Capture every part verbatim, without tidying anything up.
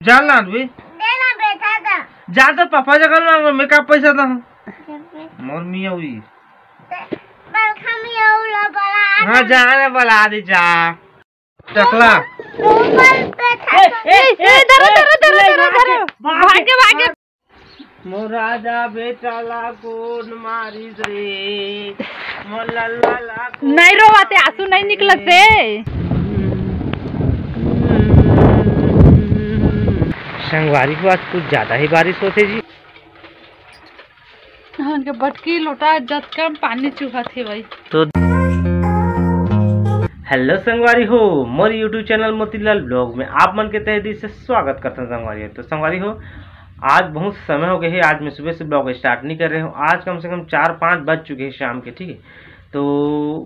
जान लान बे। दे ना बेटा दा। जा तो पापा जगह मांगो, मैं का पैसा दा हूँ। मोर मियाँ हुई। बड़का मियाँ उला बड़ा हाँ, जा रे, बला दे जा। टकला। ऊपर पे था। ए, ए, ए, धरो, धरो, धरो, धरो, धरो। भागे, भागे। मोर राजा बेटा ला कोन मारिस रे, मोर लल्ला ला कोन नहीं रोवाते, आंसू नहीं निकलत रे। संगवारी हो, आज कुछ ज्यादा ही बारिश होथे जी। हमन के बटकी लोटा जतका म पानी चुहत हे भाई। तो हेलो संगवारी हो, मोर YouTube चैनल मोतीलाल ब्लॉग में आप मन के तहे दिल से स्वागत करथन संगवारी हो। तो संगवारी हो, आज बहुत समय हो गए है, आज मैं सुबह से ब्लॉग स्टार्ट नहीं कर रहे हूँ। आज कम से कम चार पाँच बज चुके हैं शाम के, ठीक है। तो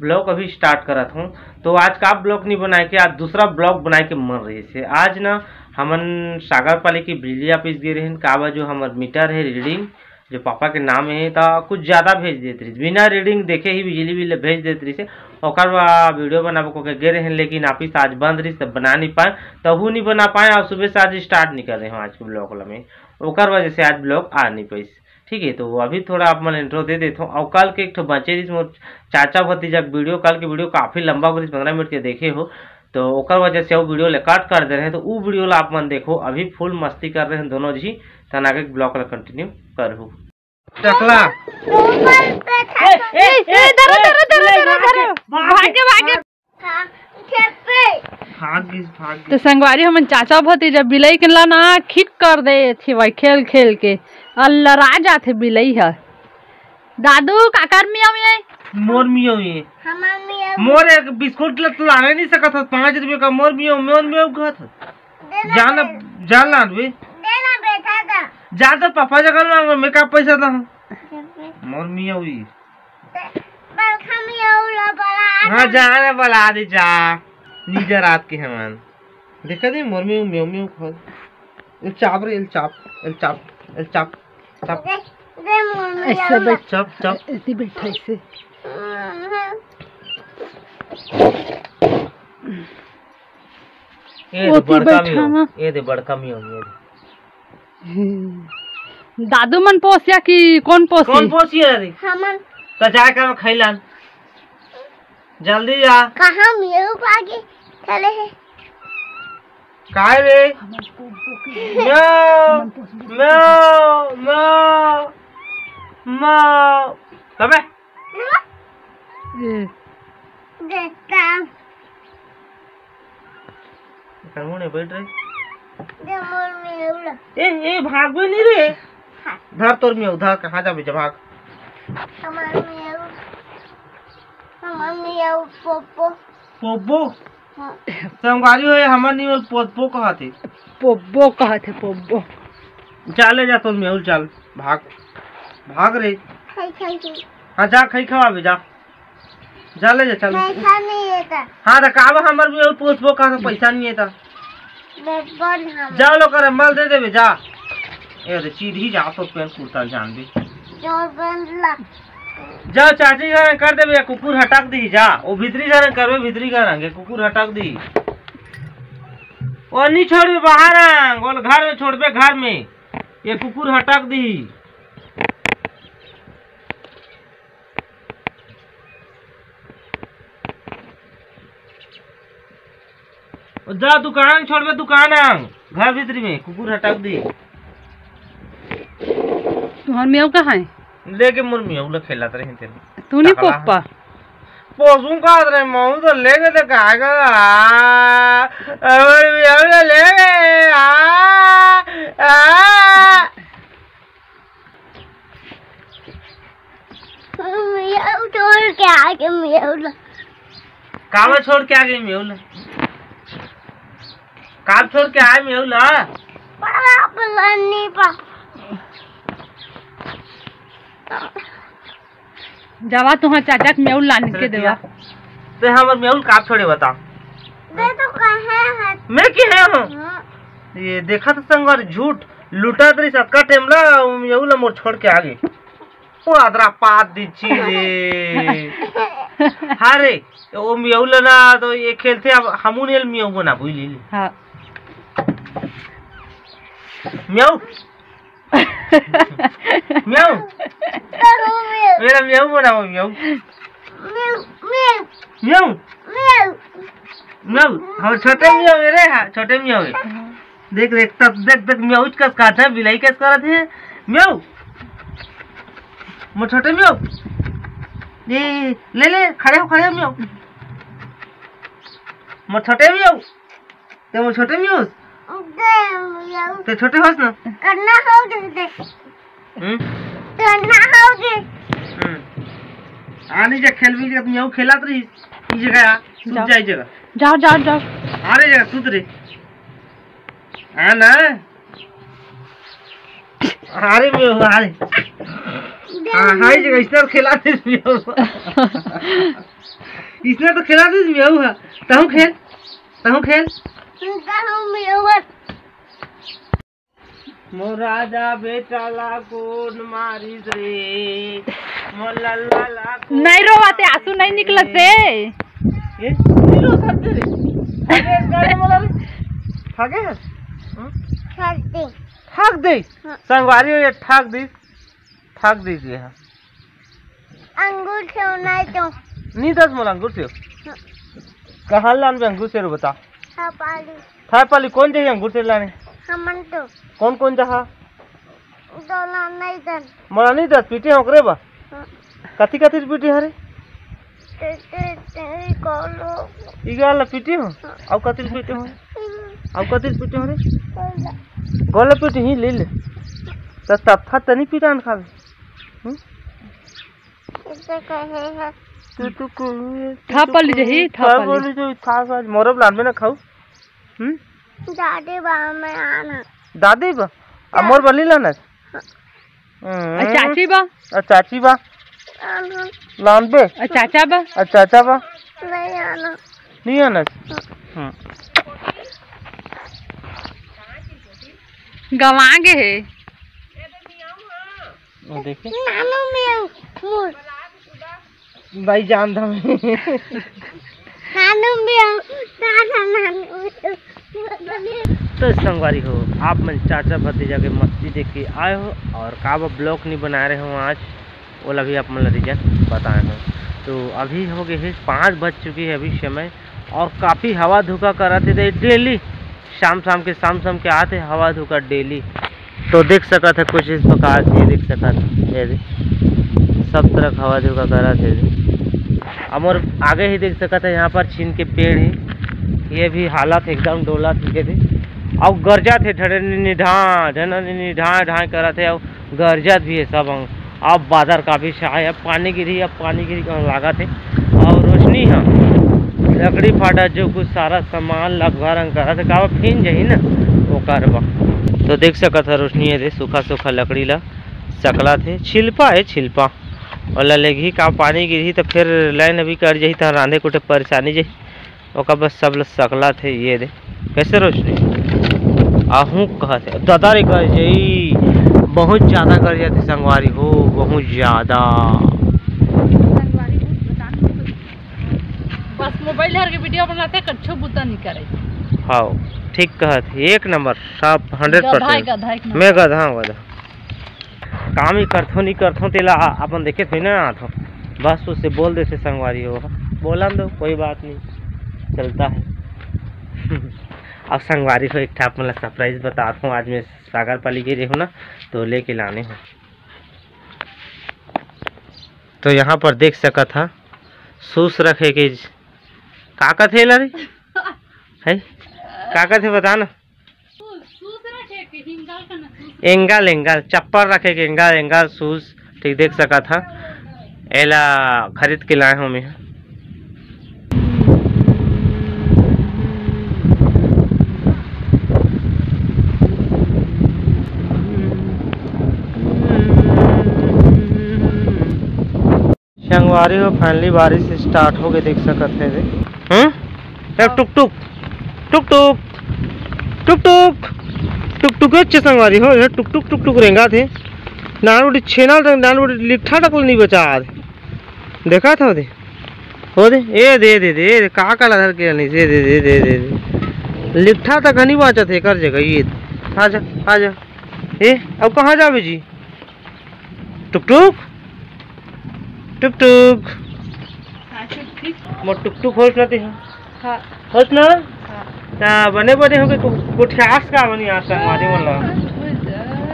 ब्लॉग अभी स्टार्ट करत हूँ। तो आज का ब्लॉग नहीं बनाए के, आज दूसरा ब्लॉग बनाए के मन रही से। आज ना हमन सागर पाली के बिजली ऑफिस गए रहन, काबर जो हमर मीटर है रीडिंग जो पापा के नाम है, त कुछ ज्यादा भेज देत रहिस, बिना रीडिंग देखे ही बिजली बिल भेज देत रहिस। ओकर बाद वीडियो बनाबो को के गे रहन, लेकिन ऑफिस आज बंद रहिस, त बना नहीं पाए, तहू नहीं बना पाए, और सुबह से आज स्टार्ट नहीं कर रहे हो आज के ब्लॉग ला में, ओकर वजह से आज ब्लॉग आ नहीं पाइस। ठीक है, तो अभी थोड़ा आप मन इंट्रो दे देथो, और कल के एक ठो बचे रहिस मोर चाचा भतीजा के वीडियो, कल के वीडियो काफी लंबा हो गइस, पंद्रह मिनट के देखे हो, तो ओकर वजह से वो वीडियो ले कट कर दे रहे, तो उ वीडियो ला आप मन देखो, अभी फुल मस्ती कर रहे हैं दोनों जी। तन आगे ब्लॉग ला कंटिन्यू करहु। टकला। ऊपर पे था। ए, ए, ए, धरो, धरो, धरो, धरो, धरो। भागे, भागे। हाँ, खेपे। भाग गइस, भाग गइस। तो संगवारी हमन चाचा भतीजा बिलई के ला ना खिक कर दे थी भाई, खेल खेल के। अल्लाह रा जाथे बिलई ह। दादू, काकर मियाँ मियाँ? मोर मियाँ ये। हमार मियाँ। मोर एक बिस्कुट ल तो लाने नहीं सकत हस, पाँच रुपये का मोर मियाँ, मोर मियाँ कहत हस। दे ना जान, दे। जान लान बे। दे ना बेटा दा। जा तो पापा जगह मांगो, मैं का पैसा दा हूँ। दे बे। मोर मियाँ हुई। दे, बड़का मियाँ उला बड़ा हाँ, आता। जान बला दे जा। निजा रात के हमन। देखा दे, मोर मियाँ, मियाँ, मियाँ खोल। एल चाप रे, एल चाप, एल चाप, एल चाप। तब दे, दे मोर में ऐसे आउला। बैठ, चप, चप। ऐसे बैठा, ऐसे। हम्म। ये दे ओती बड़का बैठा मियो, ना। ये दे बड़का मियो, ये दे। हम्म। दादू मन पोसिया कि कौन पोसी? कौन पोसी है रे? हमन। तो जाए कर खैलान। जल्दी जा। कहाँ मियो पाके चले है? काय रे? म्याऊ, म्याऊ, म्याऊ, म्याऊ। अबे। ए। देखता। एकर मुंह नहीं बैठ रही। दे मोर म्याऊ ला। ए, ए, भागबे नहीं रे। हाँ। धर तोर म्याऊ, धर, कहाँ जाबे जा, भाग। हमार म्याऊ, हमार म्याऊ पोपो। पोपो? हाँ। संगवारी हो, हमर निमन पोतपो कहत हे। पोब्बो कहत हे, पोब्बो। चाले जा तोर मेहुल, चाल, भाग, भाग रे। खाई, खाई, खाई। हाँ, जा, खाई खवाबे, जा। जा ले जा, चल। पैसा नहीं है तो। हाँ, तो का बा, हमर मेहुल पोतपो कहत हे, पैसा नहीं है तो। बेबन हम। जा लो कर, मल दे देबे, जा। ए, तो चीज ही जा, तो पेन कुर्ता जान दे। जोर बंद ला। जा चाची घर कर देबे, या कुकुर हटक दी जा। ओ भीतरी घर करबे, भीतरी घर आंगे कुकुर हटक दी। ओ नहीं छोड़बे बाहर आंग, ओल घर में छोड़बे, घर में। ये कुकुर हटक दी। ओ जा दुकान छोड़बे, दुकान आंग, घर भीतरी में कुकुर हटक दी। तुहर मेव कहाँ है? लेके मोर मेव ला खेलत रहे तेरे। तू नहीं टकला पोप्पा? पोसू का रे, महू तो लेके तो कहा गया। और मेव ला लेके, आ, आ। मेव छोड़ के आगे मेव ला। कामा छोड़ के आगे मेव ला? काम छोड़ के आए मेव ला? बड़ा पलानी पा। जावा तुहां चाचा के मेव लान के देवा। ते हमर मेव ला का छोड़े बता? दे तो कहे है। मैं के है हूँ? हाँ। ये देखा तो संगवारी झूठ लुटा तरी सतका टेमला मेव ला मोर छोड़ के आगे। ओ अदरा पात दिची रे। हाँ रे, ओ मियाऊ ला ना तो ये खेलते, अब हमू ने मियाऊ बना बुझ ली। हाँ। म्याऊ। म्याऊ। मेरा म्याऊ बनाओ, म्याऊ। म्याऊ। म्याऊ। हम छोटे म्याऊ मेरे, हाँ, छोटे म्याऊ है। देख, देख, तब देख, देख, म्याऊ कस करत हे, बिलाई कस करत हे। म्याऊ। मोर छोटे म्याऊ। ए, ले, ले, खड़े हो, खड़े हो, म्याऊ। मोर छोटे म्याऊ। ते मोर छोटे म्याऊ। ते छोटे होस ना। करना हो दे। हम्म? करना हो दे। हम्म। आनी जा खेल भी जब म्याऊ खेलत रही, ई जगह आ, सूत जाओ। जा, ई जगह। जाओ, जाओ, जाओ। अरे जगह सूत रे। हाँ ना। अरे म्याऊ, अरे। हाँ, हाँ, ई जगह इसने खेला दे म्याऊ। इसने तो खेला दे म्याऊ है। तहूँ खेल, तहूँ खेल। मोर राजा बेटा ला कोन मारिस रे, मोर लल्ला ला कोन नहीं रोवा ते, आंसू नहीं निकलत रे। ए, नहीं रो सकते रे। अरे, गाड़ी वाला रे। ठाके है? हाँ? ठाक दे। ठाक दे? हाँ। संगवारी हो ये ठाक दी, ठाक दीजिए। हाँ। अंगूर सेव नहीं तो। नहीं दस मोला अंगूर सेव। हाँ। कहाँ लान बे अंगूर सेव बता? थापाली। थापाली कौन चाहिए अंगूर सेव लाने? हमन तो। कौन कौन जहा? डोला नहीं दन। मोला नहीं दस पीटे ओकरे बा। हाँ। कथी कथी पीटे हरे? ते, ते, ते, कोलो। इगाल पीटे हो? हाँ। अउ कथी पीटे हो? हम्म। अउ कथी पीटे हो रे? कोलो। गोला पीटे ही ले ले। त तत्था तनी पीटान खावे। हम्म? इसे कहे है। तू, तू कहे है, तू, थापाली तू जही, कहे है, थापाली। थापाली जही, थापाली। मोरब लान में ना खाऊ। हम्म? दादी बा में आना। दादी बा? आ, मोर बली लाना। हम्म। आ, चाची बा? आ, चाची बा? आना। लान बे? आ, चाचा बा? आ, चाचा बा? नहीं आना। नहीं आना। हम्म। गंवा गे हे। वो देखे? नानू में मोर। भाई जान था मैं। नानू में दादा नानू। तो संगवारी हो, आप मन चाचा भतीजा के मस्ती देख के आए हो और का वो ब्लॉग नहीं बना रहे हो आज, ओला भी आप मन ला रीजन बताए हो। तो अभी हो गए है पाँच बज चुकी है अभी समय, और काफ़ी हवा धोखा करत हे डेली। शाम शाम के, शाम शाम के आते हवा धोखा डेली। तो देख सकत है कुछ इस प्रकार से, देख सकत है, ये दे, सब तरफ हवा धोखा करत है। अब और आगे ही देख सकत है, यहाँ पर छीन के पेड़ है, ये भी हालत एकदम डोलत है, ये दे। अब गरजत है, ढेर ढाँ ढाँ करत है, अब गरजत भी है सब अंग। अब बादर काफी छाय, अब पानी गिरही, अब पानी गिरही कहूँ लागत हे। और रोशनी ह लकड़ी फाटा जो कुछ सारा सामान ला घर अंग करत हे, काबर फिन जही ना ओकर बा। तो देख सकत ह रोशनी हे दे सूखा सूखा लकड़ी ला सकला थे, छिलपा हे छिलपा। ओला लेगही का पानी गिरही त फिर लाइन अभी कट जही त रांधे कुटे परेशानी जही। ओकर बस सब ल सकला थे ये दे। कैसे रोशनी? आहू कहत हे। दादा रे गरजई, बहुत ज्यादा गरजत हे संगवारी हो, बहुत ज्यादा। बस मोबाइल हर के वीडियो बनाते, कच्छो बुता नहीं करे। हाँ, ठीक कहत हे, एक नंबर, साफ हंड्रेड परसेंट। गधा है, गधा, एक नंबर। मैं गधा हूँ, गधा। काम ही करथो नहीं करथो तेला अपन देखे थोड़ी ना आथो। बस उसे बोल देते संगवारी हो, बोलन दो, कोई बात नहीं, चलता है। अब संगवारी हो एक ठा आप मन ला सरप्राइज बताथो, आज मैं सागर पाली गे रेहूँ ना, तो लेके लाने हो। तो यहाँ पर देख सकत हा सूस रखे के ज-, का कथे ला रे? है? का कथे बता ना? एंगल, एंगल, चप्पल रखे के एंगल, एंगल शूज, ठीक देख सकत हा। एला खरीद के लाए हो मैं। संगवारी हो, finally बारिश start हो गए, देख सकत हे रे। हम्म? ए, टुक टुक, टुक टुक, टुक टुक, टुक टुक, अच्छे संगवारी हो, ये टुक टुक, टुक टुक रेंगा थे। नान बड़ी छेना तक, नान बड़ी लिट्ठा तक नहीं बचा दे। देखा था दे, हो दे, ए दे, दे, दे, ए दे, का काला धर के नहीं, दे, दे, दे। लिट्ठा तक नहीं बाचा थे कर जगह ये। आ जा, आ जा। ए, अब कहाँ जाबे जी? टुकटुक, टुकटुक। मोर टुकटुक होस ना ते। हाँ। होस ना? हाँ। ता बने बने होके को-, गोठियास का बनी आज संगवारी मन ला?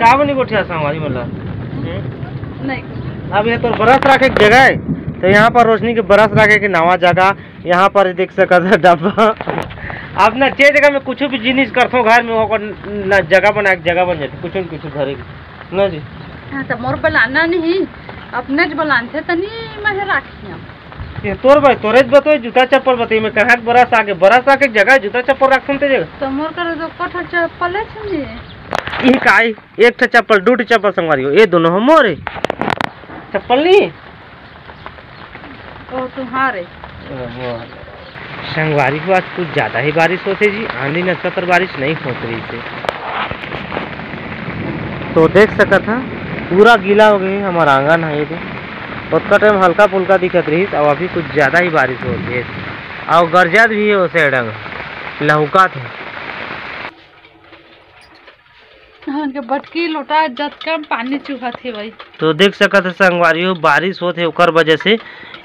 का बनी गोठियास संगवारी मन ला? हम्म? नहीं। अब ये तो बरस रखे के जगह है, तो यहाँ पर रोशनी के बरस रखे के नवा जगह, यहाँ पर देख सकत है डब्बा। अब ना जे जगह में कुछ भी जिनिस करथो घर में, ओकर ना जगह बना के जगह बन जाथे, कुछ न कुछ धरे के। ना जी। हाँ, तो मोर बलाना नहीं, अपने ज बलानथे, तनी मैं राखिया। ये तोर भाई, तोरे ज बतोय, जूता चप्पल बतोय, मैं कहाँ के बरस आके, बरस आके जगह जूता चप्पल रखथन ते जगह। तो मोर कर तो कठो चप्पल है छनी। ई काई, एक ठो चप्पल, दू ठो चप्पल संगवारी हो, ये दोनों हो मोरे। चप्पल नहीं? ओ, तुम्हारे। ओहो। संगवारी हो, आज कुछ ज्यादा ही बारिश होथे जी, आंधी नक्षत्र बारिश नहीं होत रहिसे। तो देख सकत हा, पूरा गीला हो गए हमारा आंगन है ये दे। ओतका टाइम हल्का फुल्का दिखत रहिस, अब अभी कुछ ज्यादा ही बारिश होत हे। अउ गरजत भी हे ओसे डंग, लहुकात हे। हमन के बटकी लोटा जतका पानी चुहत हे भाई। तो देख सकत हे संगवारी हो, बारिश होत हे ओकर वजह से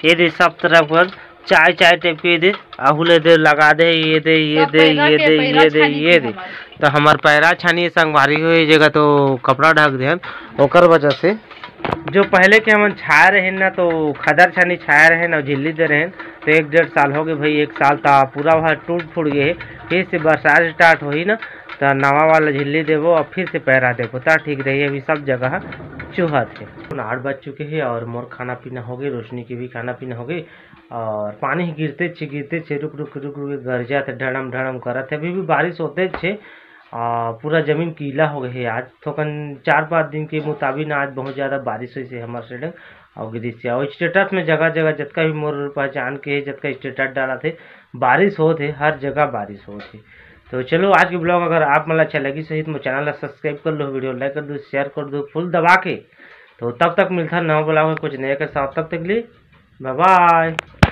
ये दे सब तरफ पर चाय चाय टाइप के ये दे आहू ले दे लगा दे, ये दे, ये सब दे, पैरा ये के दे, पैरा ये दे, छानी ये थी दे। हमारे। तो हमार पैरा छानी संगवारी हो, ये जगह तो कपड़ा ढक दे हन, ओकर वजह से। जो पहले के हमन छाए रहेन ना, तो खदर छानी छाए रहेन अउ झिल्ली दे रहेन, तो एक डेढ़ साल हो गए भाई, एक साल ता पूरा वह टूट फूट गए हे। फिर से बरसात स्टार्ट होही ना, तो नवा वाला झिल्ली देबो और फिर से पैरा देबो, ता ठीक रही। अभी सब जगह चुहत हे। आठ बज चुके हे और मोर खाना पीना हो गए, रोशनी के भी खाना पीना हो गए। और पानी ही गिरते छे, गिरते छे, रुक रुक रुक रुक गरजत हे, ढड़म ढड़म करत हे। अभी भी बारिश होते छे, आ, पूरा जमीन गीला हो गए हे। आज थोकन चार पाँच दिन के मुताबिक ना, आज बहुत ज्यादा बारिश होइस हे हमर side। और गिरिस हे, और status में जगह जगह जतका भी मोर पहचान के हे, जतका status डाला थे, बारिश होत हे, हर जगह बारिश होत हे। तो चलो, आज के vlog अगर आप मन ला अच्छा लगिस होही तो मोर channel ला subscribe कर लो, video like कर दो, share कर दो full दबा के। तो तब तक मिलता नवा vlog में कुछ नया के साथ, तब तक के लिए bye bye।